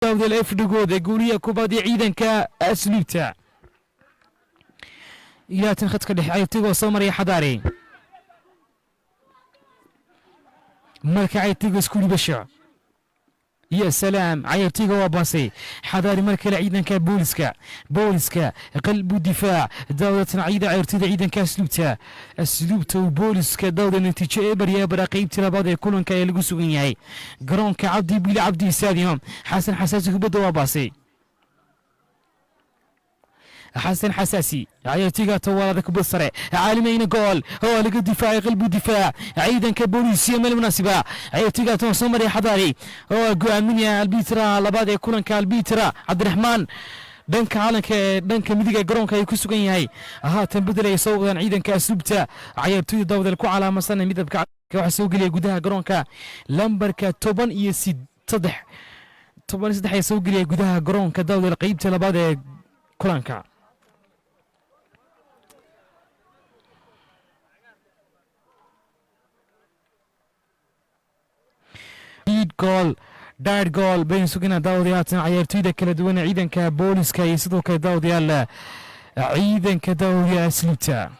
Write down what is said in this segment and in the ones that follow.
Daawadayaal, efdhigooda guuliya kubadii ciidanka Asluubta ilaatan khadka dhexe cayrtigoo soo maraya Xadaari marka cayrtiga isku dhibasho iyo salaam. Cayrtiga waa baasay Xadaari mar kale ciidanka booliska qalbu difaac daawdatan ciida cayrtida ciidanka Asluubta uu booliska daawda. Natiijo eber iyo ebera qeybtii labaad ee kulanka ayaa lagu sugan yahay garoonka Cabdi Bili Cabdi Stadium. Xasan Xasaasi kubadda waa baasay Xasan Xasaasi. Ciyaartiga tawaalada kubad sare caalimeyna gool oo laga difaacay qalbu difaac ciidanka booliisiya meel munaasiba. Ciyaartiga toon soo maray Xadaari oo go'aaminaya albitra labaad ee kulanka, albitra Cabdiraxmaan dhanka calanka ee dhanka midig ee garoonka ay ku sugan yahay. Haatan bedel ay soo wadaan ciidanka Asluubta. Ciyaartoyda daawadayaal ku calaamadsan midabka waxaa soo gelaya gudaha garoonka lambarka 13, 13 ayaa soo gelaya gudaha garoonka daawadayaal qeybta labaad ee kulanka. Gool dhaad gool baynu suganaa daawadayaal. Haatan ciyaartoyda kala duwan ee ciidanka booliska iyo sidoo kale daawadayaal ciidanka daawadayaal Asluubta,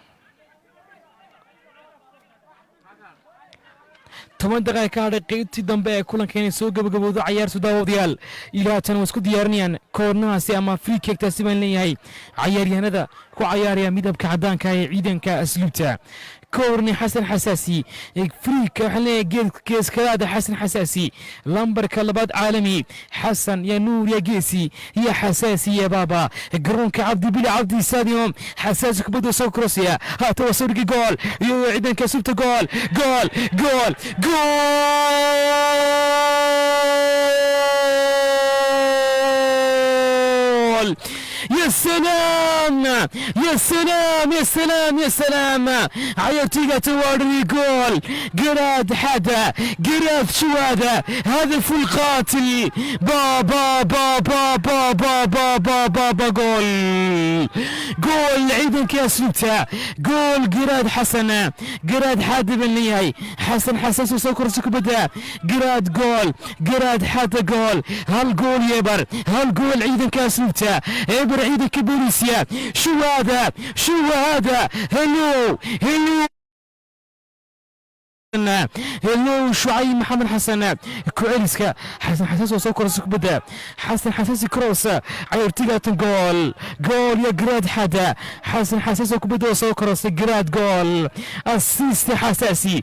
10 daqiiqa ka hadhay qeybtii dambe ee kulanka inay soo gabagabowdo cayaartu. Daawadayaal, ilaa haatan waa isku diyaarinayaan koornahaasi ama free kicktaasi baan leeyahay cayaaryahanada ku cayaaraya midabka caddaanka ee ciidanka Asluubta. Koorni Xasan Xasaasi, freeka waxaan leeyahay geed geeskadaada Xasan Xasaasi, lambarka labaad caalami Xasan ya Nuur ya geesi ya Xasaasi ya baaba garoonka Cabdi Bili Cabdi Stadium. Xasaasi kubadda soo krosiya, haata waa soo dhigay gool iyo ciidanka Asluubta. Gool, gool, gool, gool! يا سلام، يا سلام، يا سلام، يا سلام! عيرتيغا تواري جول قراد حدا قراد. شو هذا؟ هدف القاتل! با با با با با با با با با با جول، جول عيدك يا سلوتا! جول قراد حسن، قراد حاد بن حسن حساس وسكر سكبدا قراد. جول قراد حاد، جول. هالجول يبر هالجول عيدك يا سلوتا، eber ciidanka booliisiya. شو هذا؟ شو هذا؟ hello، hello، hello! شعيب محمد حسن ku-celiska Xasan Xasaas oo soo koraysa kubadda. Xasan Xasaasi cross cayaartigaatan. Gool, gool ya Garaad Xada! Xasan Xasaas oo kubadda oo soo korosay. Garaad gool, assist Xasaasi.